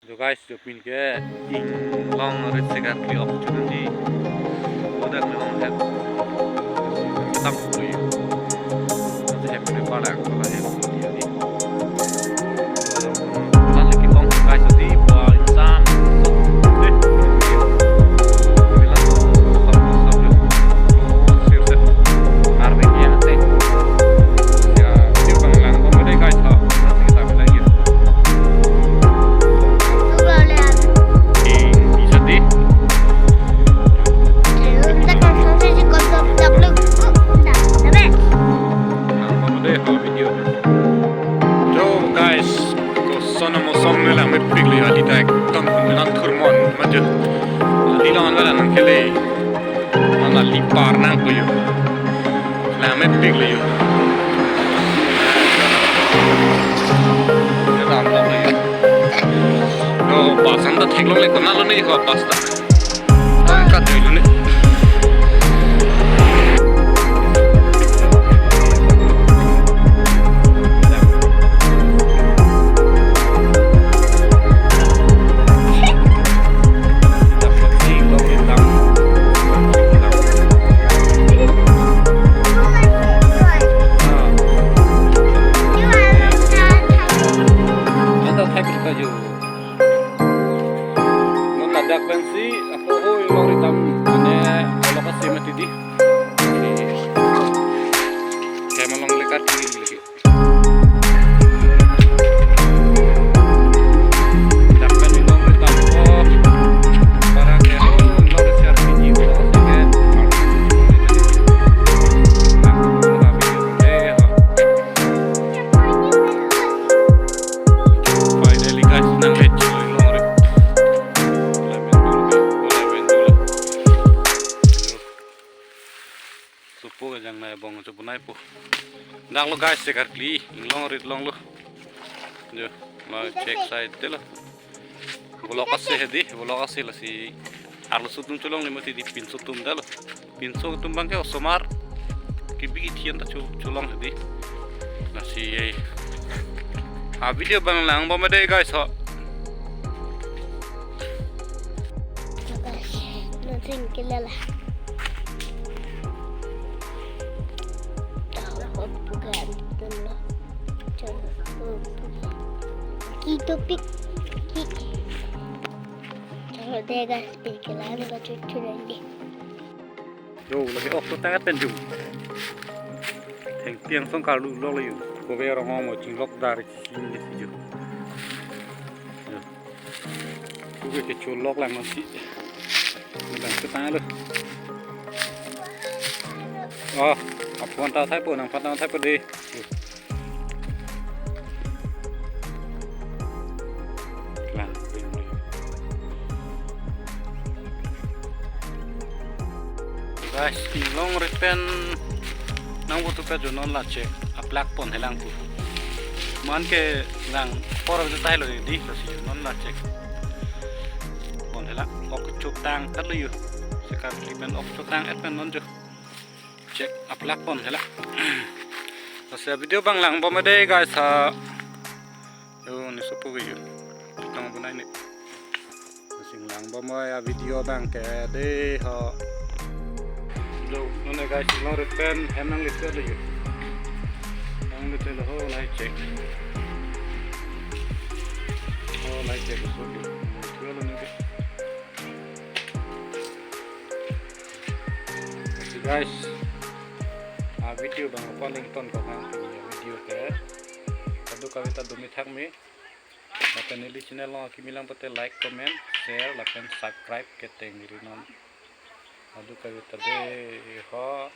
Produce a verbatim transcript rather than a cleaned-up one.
Jo guys, jo pin ke inglong rit sekarkli opportunity. Udah memang het. Tam kuli. Nanti happy lepas lang kalau happy dia ni. Nanti kita guys di bawah insan. Yo guys, koson amosom ne lang mepik lo yo, ali ta ekdom nat thurmon maju. Ali long an wala nangkele. Nana lipar nangpo yo. Lang mepik lo yo. Yo dam lo yo. Yo, pasan ta theklongle, konat lo ne yo pas ta. Tangka dei lo ne. Non ladak pensi, ako ho, inglong rit tam, mane, bolok asi mati di. Kamalong lekat di lagi. Lapen inglong rit tam ko, para ke ho, inglong rit siar piji, bolok asi ke. Finally guys, nang lech lo inglong rit. Lapen dulu, lapen dulu. Supo ke jang nai bong supo nai po. Dak lo guys, sekarkli inglong rit longlo. Jo, ma check side te lo. Bolok asi hedi, bolok asi lasi. Arloso atum cholongle mati di, pinso atum ta lo. Pinso atum abang ke osomar. Kibi kithian ta cho-, cholong hedi. Lasi, eh. Ha video abang langbom dei guys ho. Nothing kilala. Tahu bukan dulu. Coba. Ki topik. Ki. Chalo deh guys, pin ke lang ba chuchu lagi. Yo, lagi ok to tangat pen jo. Thengpi angsong karlu lok lo yo. Kobe rong mo chinglok dari sini si jo. Yo. Kobe kecholok lang non si. Lang ketang lo. Oh, apon ta thai po, nangphan ta thai po dei. Yo. Lang pin dei. Guys, inglong rit pen nang butup ka jo non la check aplak pon helang pu. Man ke lang por jo tai lo di, lasi jo non la check pon helang. Ok chok tang kat lo yo. Sekarkli pen ok chok tang et pen non jo. Check aplak pon helang. Lasi video abang langbom dei guys ha. Yo, ne supo ke yo. Tong bunai ne. Sing langbom ya video abang ke dei ho. Yo, non ne guys, inglong rit pen hem nang liter lo yo. Nang liter lo ho, lai check. Ho, lai check so yo. Liter lo ne ke. Lasi guys, ha video abang paling ton ko kan video ke. Kadokave ta dumi thak me. Lapen neli channel along kimi lang pute like, comment, share, lapen subscribe ke teng ri non. Kadokave ta dei ho.